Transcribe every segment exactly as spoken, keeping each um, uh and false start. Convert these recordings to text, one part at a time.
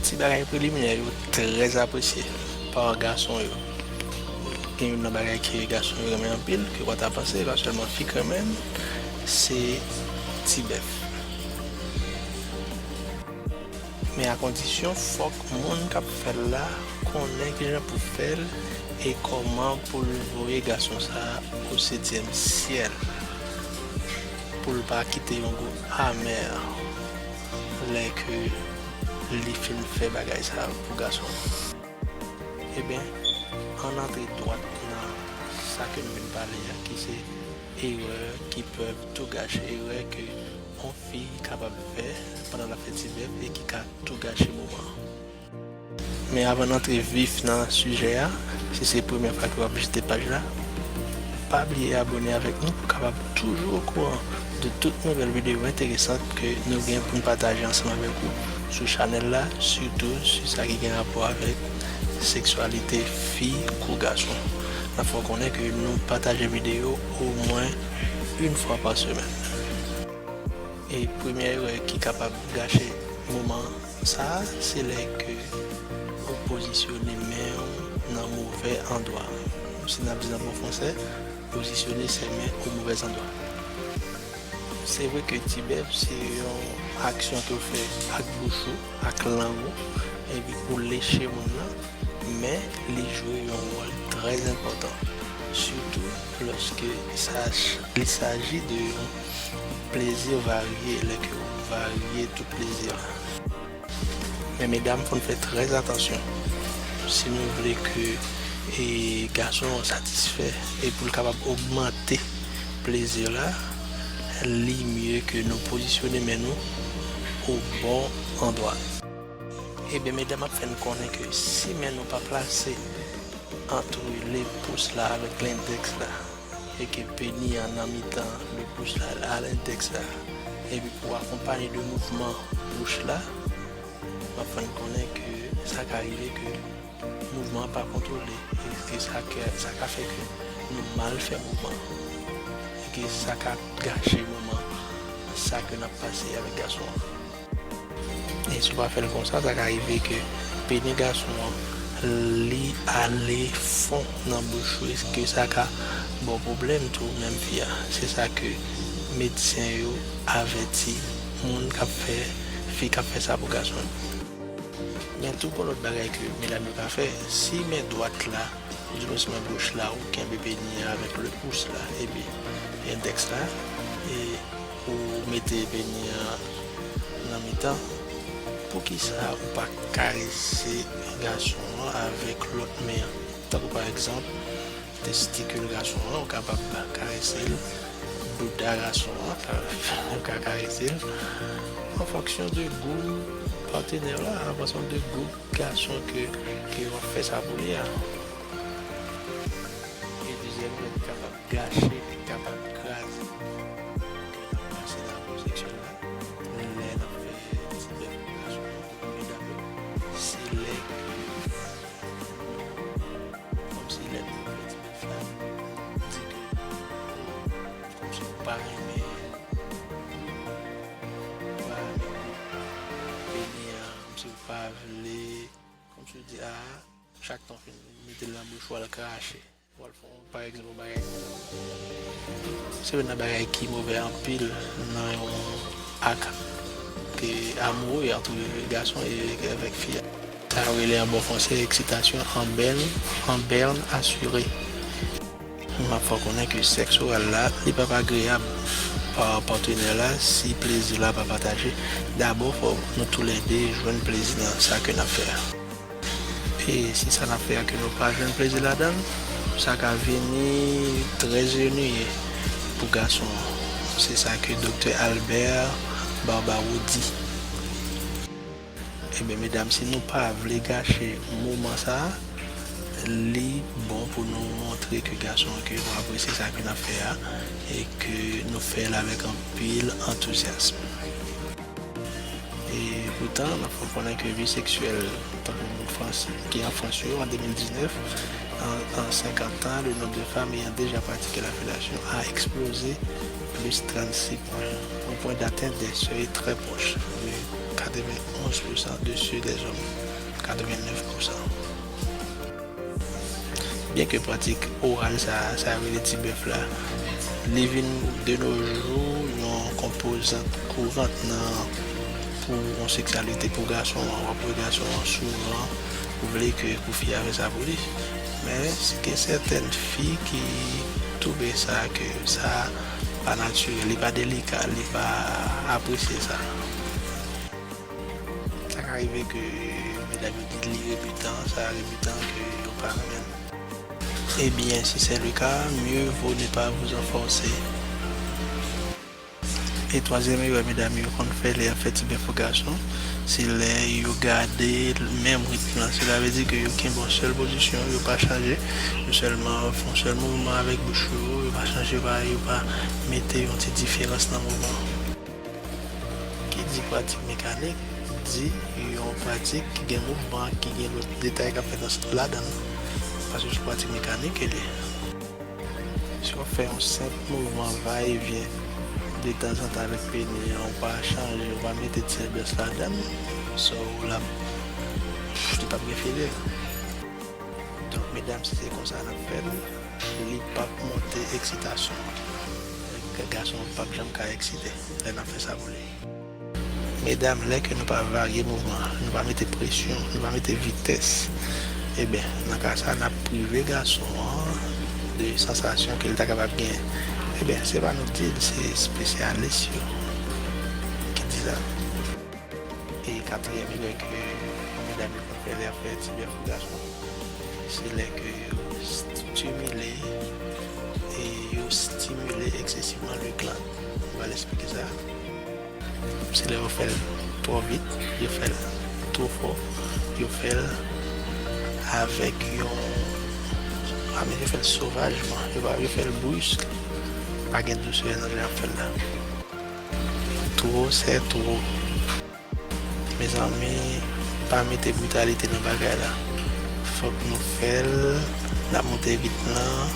Ti bagay preliminè yo trè apresye pa gason yo. Gen youn nan bagay ke gason yo renmen anpil, ke w pa ta panse, e pa sèlman fi k renmen l, se ti bèf. Men a kondisyon, fòk moun k ap fè l la konnen kijan pou fè l e kòman pou l voye gason sa a o setyèm syèl, pou l pa kite yon gou amè lè ke li fin fè bagay sa a pou gason. Ebyen, ann antre dwat nan sa ke nou vin pale a, ki se erè ki peuvent tout gâcher, erè ke yon fi kapab fè pandan l ap fè ti bèf e ki ka tou gache moman an. Men avan n antre vif nan sijè a, si se premyè fwa ke w ap vizite paj la, pa bliye abòne avèk nou pou w kapab toujou okouran de tout nouvèl videyo enteresan ke nou gen pou n pataje ansanm avèk ou sou chanèl la, sitou sou sa ki gen rapò avèk seksyalite fi kou gason. N ap fè w konnen ke nou pataje videyo omwen yon fwa pa semèn. E premyè erè ki kapab gache moman sa a, se lè ke ou pozisyone men w nan movè andwa. Si n ap di nan bon fransè, positionner ses mains aux mauvais endroits. Se vre ke ti bèf se yon aksyon ke w fè ak bouch ou, ak lang ou, epi pou w leche moun nan, men li jwe yon wòl trè enpòtan, sitou lòske sa, il s'agit de yon plezi varye, lè ke w varye tout plezi la. Men medam, fò n fè trè atansyon. Si nou vle ke, e, gason an satisfè e pou l kapab ogmante plezi la, li mye ke nou pozisyone men nou o bon andwa. Ebyen, medam ap fè n konnen ke si men nou pa plase antre lepous la avèk lendèks la, e ke peni an nan mitan lepous la a lendèks la, epi pou akonpaye de mouvman bouch la, m ap fè n konnen ke sa ka rive ke mouvman an pa kontwole, e ke sa ka, sa ka fè ke nou mal fè mouvman an, e ke sa ka gache moman sa ke n ap pase avèk gason an. E si w pa fè l konsa, sa ka rive ke peni gason an, li ale fon nan bouch ou, e ke sa ka ba w pwoblèm tou, menm fi a. Se sa ke medsen yo avèti moun k ap fè, fi k ap fè sa pou gason yo. Men tou, gon lòt bagay ke medam yo ka fè, si men dwat la, oudimwens men goch la, ou kenbe peni an avèk lepous la, epi endèks la, e ou mete peni an nan mitan, poukisa ou pa karese gason an avèk lòt men an? Tankou pa egzanp, testikil gason an, ou kapab karese l, bouda gason an, ou ka karese l, an fonksyon de gou patenè w la, an fonksyon de gou gason ke, ke w ap fè sa pou li a. E dezyèm nan ki kapab gache, ki kapab kraze, ke n ap pase nan bon seksyon la, lè n ap fè ti bèf pou gason an, pou medam yo, se lè ke, kòmsi lè nou fè ti bèf la, di ke, kòmsi ou pa renmen, ou pa renmen peni an, kòmsi ou pa vle, kòmsi ou di, a, chak tan w fin mete l nan bouch ou, w al krache, w al fè yon, pa egzanp, yon bagay konsa. Se youn nan bagay ki move anpil nan yon ak ke amoure ant gason e avèk fi a. Sa yo rele an bon fransè excitation en berne, en berne assurée. M ap fè w konnen ke sèks oral la, li p ap agreyab pa patnè la si plezi la pa pataje. Dabò, fò nou toulède jwenn plezi nan sa ke n ap fè a. E si sa n ap fè a ke nou pa jwenn plezi ladan l, sa ka vini trè ennuyé pou gason an. Se sa ke Doktè Albert Barbaro di. Ebyen, medam, si nou pa vle gache moman sa a, li bon pou nou montre ke gason an ke nou apresye sa ke n ap fè a e ke nou fè l avèk anpil antouzyasm. E poutan, n ap fè w konnen ke vi seksyèl, tankou moun Frans, ki an Frans yo, an de mil diznèf, en, en cinquante ans, le nombre de femmes ayant déjà pratiqué la fellation a explosé plus trente-six points, au point d'atteindre des seuils très proches de quatre-vingt-onze. Onz pousan de ceux des hommes, katrevennèf pousan. Byenke pratik oral sa, sa yo rele ti bèf la, li vin de nos jours yon konpozant kourant nan, pou yon seksyalite pou gason an, w ap wè gason an souvan vle ke pou fi a fè sa pou li. Men gen sètèn fi ki twouve sa ke sa pa natirèl, li pa delika, li pa apresye sa. Sa ka rive ke medam yo di li rebitan, sa rebitan ke yo pa renmen. Eh bien, si c'est le cas, mieux vaut ne pas vous en forcer. E twazyèm erè medam yo konn fè lè y ap fè ti bèf pou gason, se lè yo gade menm ritm lan. Sela vle di ke yo kenbe yon sèl pozisyon, yo pa chanje, yo sèlman fè yon sèl mouvman avèk bouch yo, yo pa chanje, yo pa, yo pa mete yon ti diferans nan mouvman. Ki di pratik mekanik, di yon pratik ki gen mouvman, ki gen lòt detay k ap fèt ansanm ladan l. Paske se pratik mekanik ke li ye. Si w ap fè yon senp mouvman va e vyen detanzantan avèk peni an, ou pa chanje, ou pa mete ti bèf ladan l, so, l ap, li p ap gen fede. Donk, medam, si se konsa n ap fè l, li p ap monte eksitasyon an. Gason an p ap janm ka eksite lè n ap fè sa pou li. Medam, lè ke nou pa varye mouvman an, nou pa mete presyon, nou pa mete vitès, ebyen, nan ka sa, n ap prive gason an de sansasyon ke l ta kapab genyen. Ebyen, se pa nou k di l, se espesyalis yo ki di sa. E katriyèm erè ke medam yo konn fè lè y ap fè ti bèf pou gason, se lè ke yo stimile, e yo stimile eksesivman le gland. Nou pral eksplike sa. Se lè yo fè l twò vit, yo fè l twò fò, yo fè l avèk yon, a, men yo fè l sovajman, yo pa, yo fè l brisk. Pa gen dousè nan jan y ap fè l la. Twò, sè twò. Mezanmi, pa mete britalite nan bagay la. Fòk nou fè l, n ap monte ritm lan,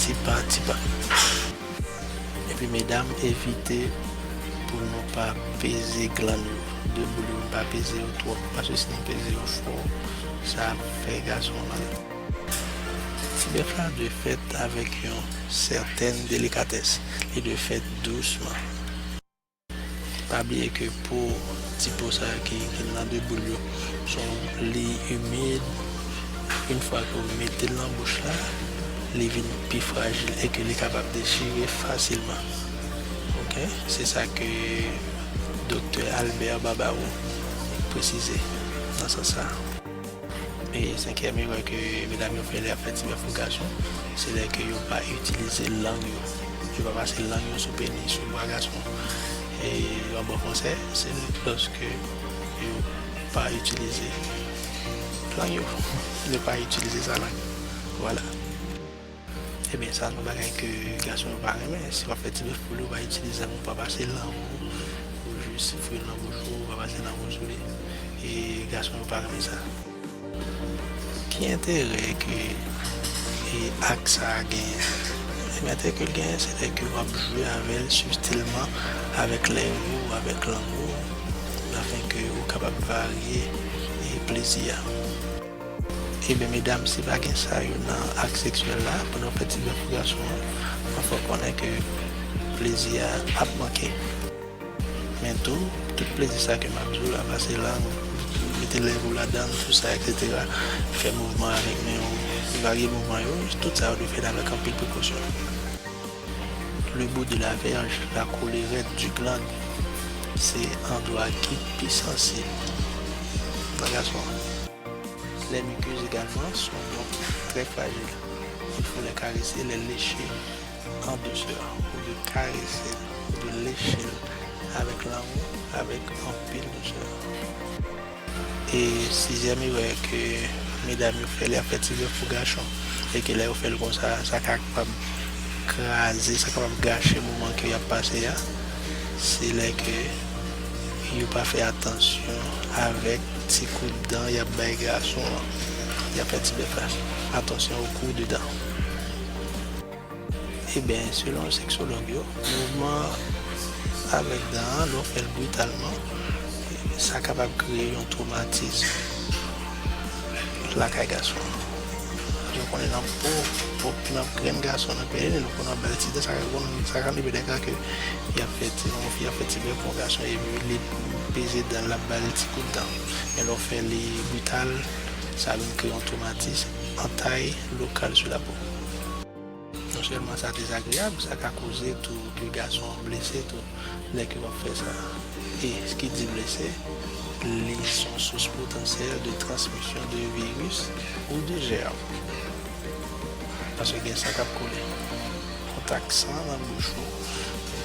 ti pa, ti pa. Epi medam, evite pou nou pa peze glann yo. De boul yo, pa peze yo twòp, paske si nou peze yo fò, sa ap fè gason mal. Ti bèf la dwe fèt avèk yon sètèn delikatès. Li dwe fèt dousman. Pa bliye ke po, ti po sa ki, ki nan de boul yo, se yon, li imid. Yon fwa ke w mete l nan bouch la, li vin pi frajil e ke li kapab dechire fasilman. Oke? Se sa ke Doktè Albert Babao presize nan sans sa. E senkyèm erè ke medam yo fè lè y ap fè ti bèf pou gason, se lè ke yo pa itilize lang yo. Yo pa pase lang yo sou penis, sou bra gason. E an bon fransè, se lòske yo pa itilize lang yo. Yo pa itilize sa lang. Vwala. Ebyen, sa se yon bagay ke gason yo pa renmen. Si w ap fè ti bèf pou li, ou pa itilize lang ou, ou pa pase lang ou, ou jis foure l nan bouch ou, ou pa pase lang ou sou li. E gason yo pa renmen sa. Ki enterè ke, e, ak sa a genyen? Enterè ke l genyen, se lè ke w ap jwe avè l sibtilman, avèk lèv ou, avèk lang ou, afin ke ou kapab varye, e, plezi a. Ebyen, medam, si pa gen sa yo nan ak seksyèl la, pandan w fè ti bèf pou gason an, fò w konnen ke plezi a ap manke. Men tou, tout plezi sa ke m ap di w la, pase lang, mete lèv ou ladan l, tout sa, etsetera, fè mouvman avèk men w, varye mouvman yo, tout sa yo dwe fèt avèk anpil prekosyon. Le bout de la verge, la collerette du gland, se andwa ki pi sansib nan gason an. Les muqueuses également sont donc très fragiles. Il faut les caresser, les lécher en douceur, ou de karese l, ou de leche l avèk lanmou, avèk anpil dousè. E sizyèm erè ke medam yo fè lè y ap fè ti bèf pou gason, e ke lè yo fè l konsa, sa kapab kraze, sa kapab gache moman ke y ap pase a, se lè ke yo pa fè atansyon avèk ti kout dan y ap bay gason an. Y ap fè ti bèf la. Attention aux coups de dents. Ebyen, selon seksològ yo, mouvman avèk dan an, lè w fè l britalman, Sa kapab kreye yon twomatis lakay gason an. Paske w konnen nan po, po, nan grenn gason nan peye li, nou konnen w ap ba l ti dan, sa ka konn, sa ka rive dèfwa ke y ap fè ti, yon fi ap fè ti bèf pou yon gason, epi li peze dan l, l ap ba l ti kout dan. Men lè w fè li brital, sa vin kreye yon twomatis, entaille locale sur la peau. Non sèlman sa dezagreyab, sa ka koze tou ke gason an blese tou lè ke w ap fè sa. E ki di blese, li se yon sous potansyèl de transmisyon de viris ou de jèm. Paske gen san k ap koule. Kontak san nan bouch ou,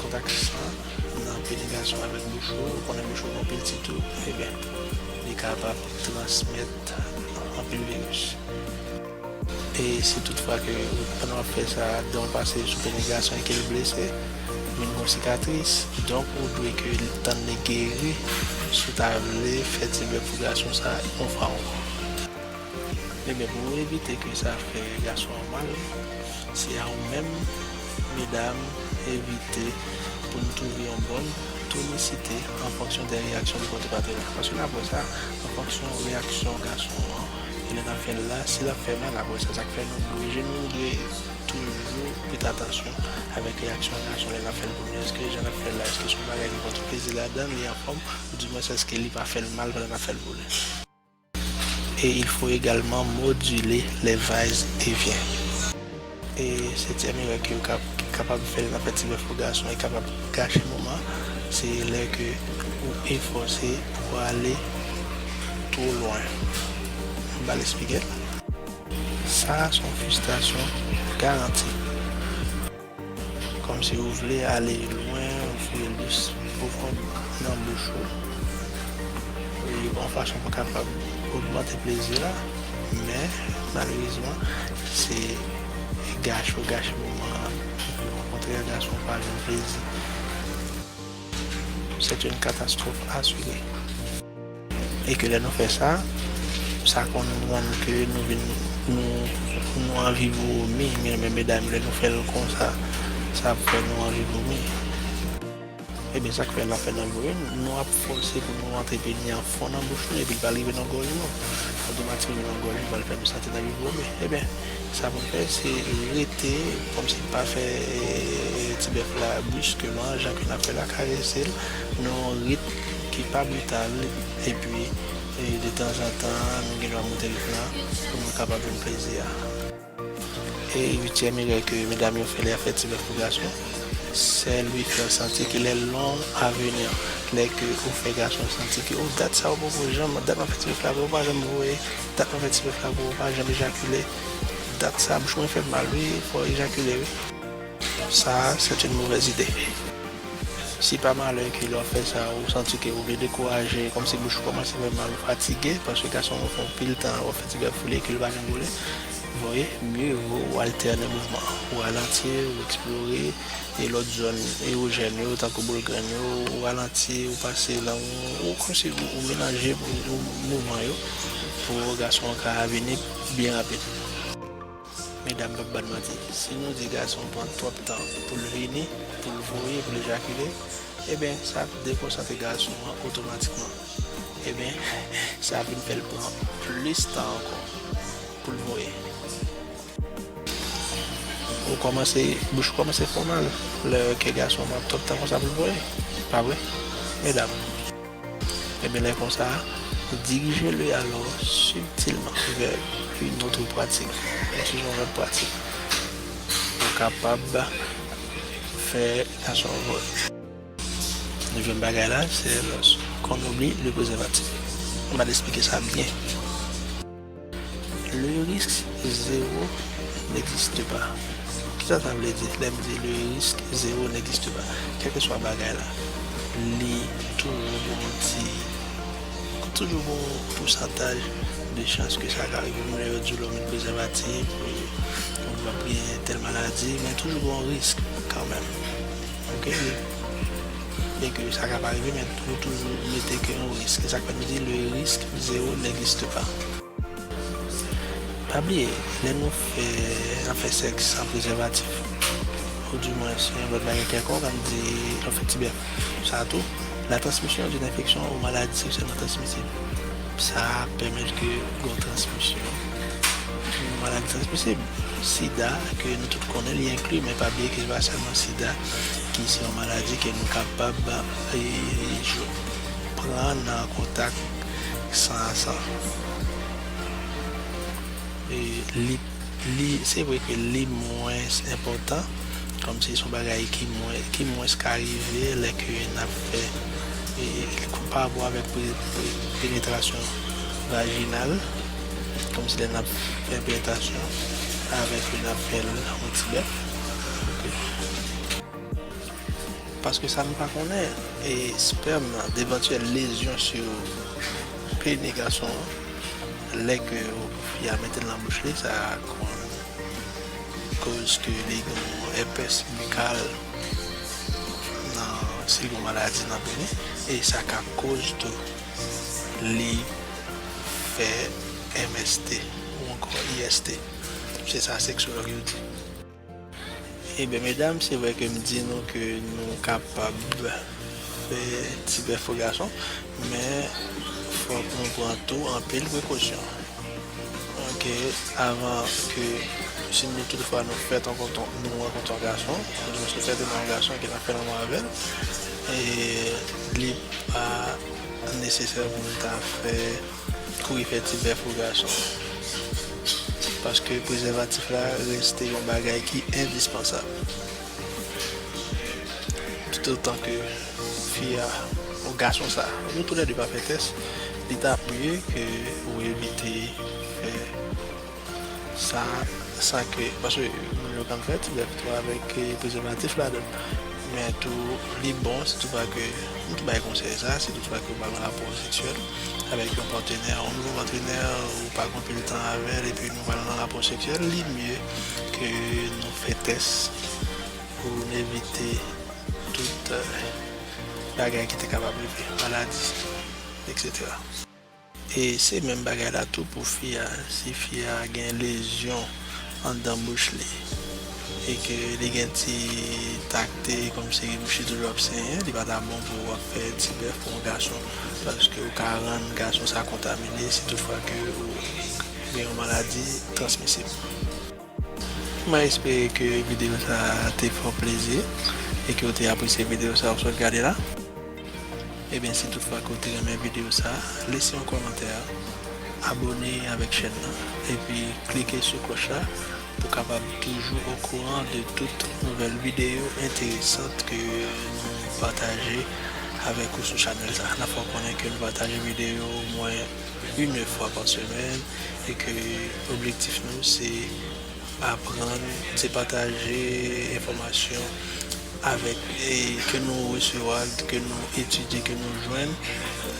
kontak san nan peni gason avèk bouch ou, ou konnen bouch ou gen anpil ti twou, ebyen, li kapab transmèt anpil viris. E si toutfwa ke pandan w ap fè sa, dan w pase sou peni gason e ke l blese, vin gon sikatris, donk ou dwe ke tann li geri, si w ta vle fè ti bèf pou gason sa yon fwa ankò. Ebyen, pou evite ke sa fè gason an mal, se a ou menm, medam, evite pou n twouve yon bòn tonisite an fonksyon de reyaksyon de kò de patnè la. Paske n ap wè sa, an fonksyon reyaksyon gason an, e lè n ap fè l la, si l ap fè mal, n ap wè sa, sa k fè nou oblije, nou dwe toujou prete atansyon avèk reyaksyon gason lè n ap fè l pou nou. Èske jan n ap fè l la, èske se yon bagay ki pran tout plezi ladan l, li anfòm, ou dimwens èske li pa fè l mal pandan n ap fè l pou li? Et il faut également moduler les va-et-vient. E setyèm erè ke yo kap-, ki kapab fè lè n ap fè ti bèf pou gason e kapab gache moman, se lè ke ou efòse pou ale twò lwen. M pral eksplike l. Sa a se yon fristrasyon garanti. Kòmsi ou vle ale lwen, ou vle jis pwofon nan bouch ou. E yon fason pou kapab ogmante plezi la, men malerezman, se gache ou gache moman an. Okontrè, gason pa jwenn plezi. C'est une catastrophe assurée. E ke lè nou fè sa, sa konn rann ke nou vin, nou, nou anvi vomi, men, men medam, lè nou fè l konsa, sa ap fè nou anvi vomi. Ebyen, sa k fè l ap fè n anvi vomi, nou ap fòse pou nou rantre peni an fon nan bouch nou, epi l pral rive nan gòj nou. Otomatikman, nan gòj nou, pral fè nou santi n anvi vomi. Ebyen, sa pou n fè, se rete, kòmsi pa fè, e, ti bèf la briskman, jan ke n ap fè l la, karese l, nan yon ritm ki pa brital, epi, e, detanzantan, nou gen dwa moute ritm lan pou nou kapab jwenn plezi a. E uityèm erè ke medam yo fè lè y ap fè ti bèf pou gason, c'est lui faire sentir qu'il est long à venir. Lè ke ou fè gason santi ke, oh, dat sa ou poko janm, dat m ap fè ti bèf la pou ou pa janm voye, dat m ap fè ti bèf la pou ou pa janm ejakile, dat sa bouch mwen fè m mal wi, fò w ejakile wi. Ça, c'est une mauvaise idée. Si pa malè ke lè w ap fè sa, ou santi ke ou vle dekouraje, kòmsi bouch ou kòmanse fè mal, ou fatige, paske gason an fè anpil tan w ap fè ti bèf pou li e ke l pa janm boule, voye, mieux vaut ou altène mouvman an. Ou ralanti, ou eksplore, e lòt zòn erojèn yo, tankou boul grenn yo, ou ralanti, ou pase lan, ou, ou kòmsi ou, ou melanje, ou, ou mouvman yo, pou gason an ka vini byen rapid. Medam p ap ba n manti, si nou di gason pran twòp tan pou l vini, pou l voye, pou l ejakile, ebyen, sa ap dekonsantre gason an otomatikman. Ebyen, sa ap vin fè l pran plis tan ankò pou l voye. Ou kòmanse, bouch ou kòmanse fè w mal lè ke gason pran twòp tan konsa pou l voye, pa vre, medam? Ebyen, lè konsa, dirigez-le alors subtilement vers une autre pratique. Yon ti jan lòt pratik. Ou kapab fè gason an voye. Nevyèm bagay la, se lòske on oublie le préservatif. M pral eksplike sa byen. Le risque zéro n'existe pas. Kisa sa vle di lè m di le risque zéro n'existe pas? Kèlkeswa bagay la, li toujou gen yon ti, toujou gen yon pousantaj de chans ke sa ka rive. Menm lè yo di w lè w met prezèvatif, ou p ap gen tèl maladi, men toujou gen yon risk kanmenm. Oke? Byen ke sa ka pa rive, men ou toujou mete ke yon risk. Se sa k fè nou di le risque zéro n'existe pas. Pa bliye, lè nou fè, ap fè sèks san prezèvatif, oudimwen se yon lòt bagay kèlkonk, ann di lè w fè ti bèf, sa tou, l La transmission d'une infection ou maladie sexuellement transmissible. Sa pèmèt ke gen transmisyon yon maladi transmisib. Sida, ke nou tout konnen, li enkli, men pa bliye ke se pa sèlman sida ki se yon maladi ke nou kapab e, pran nan kontak san a san. E li, li, se vre ke li mwens enpòtan, kòmsi se yon bagay ki mwen, ki mwens ka rive lè ke n ap fè, e, pa rapò avèk pe-, pe-, penetrasyon vajinal, kòmsi lè n ap fè penetrasyon avèk, lè n ap fè l yon ti bèf. Paske sa nou pa konnen, e spèm nan, devantyèl lezyon sou peni gason an, lè ke fi a mete l nan bouch li, sa ka koz ke li gen yon èpès bikal nan, si l gen yon maladi nan peni, e sa ka koz tou li fè M S T ou ankò I S T. Se sa seksològ yo di. Ebyen, medam, se vre ke m di nou ke nou kapab fè ti bèf pou gason, men fòk nou pran tou anpil prekosyon. Oke, avan ke, si nou toutfwa nou fèt rankontre, nou rankontre yon gason, nou fèt yon gason ke n ap fè lanmou avè l, e li pa nesesè pou nou ta fè kouri fè ti bèf pou gason. Paske prezèvatif la reste yon bagay ki endispansab. Toutotan ke fi a, ou gason sa, nou toulède pa fè tès, li ta mye ke ou evite fè sa, sa ke, paske moun yo konn fè ti bèf tou avèk, eh, prezèvatif ladan. Men tou, li bon, si toutfwa ke nou te bay konsèy sa, si toutfwa ke ou pral nan rapò seksyèl avèk yon patenè, yon nouvo patenè, ou pa gen anpil tan avè l, epi nou pral nan rapò seksyèl, li mye ke nou fè tès pou n evite tout, eh, bagay ki te kapab rive, maladi, et cetera. E se menm bagay la tou pou fi a. Si fi a gen lezyon anndan bouch li, e ke li gen ti takte, kòmsi bouch li toujou ap senyen, li pa ta bon pou w ap fè ti bèf pou yon gason, paske ou ka rann gason sa kontamine si toutfwa ke ou gen yon maladi transmisib. Mwen espere ke videyo sa te fè w plezi e ke w te apresye videyo sa w sot gade la. Ebyen, si toutfwa ke w te renmen videyo sa, lese yon kòmantè, abòne avèk chèn nan, epi klike sou klòch la pou w kapab toujou okouran de tout nouvèl videyo enteresan ke nou pataje avèk ou sou chanèl sa. N ap fè w konnen ke nou pataje videyo omwen une fwa pa semèn e ke objektif nou se aprann, se pataje enfòmasyon avèk, e, ke nou resevwa, ke nou etidye, ke nou jwenn,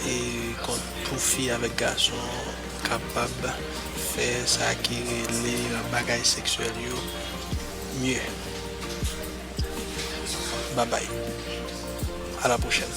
e, kont, pou fi avèk gason kapab fè sa ki rele bagay seksyèl yo mye. Babay. A la pwochèn.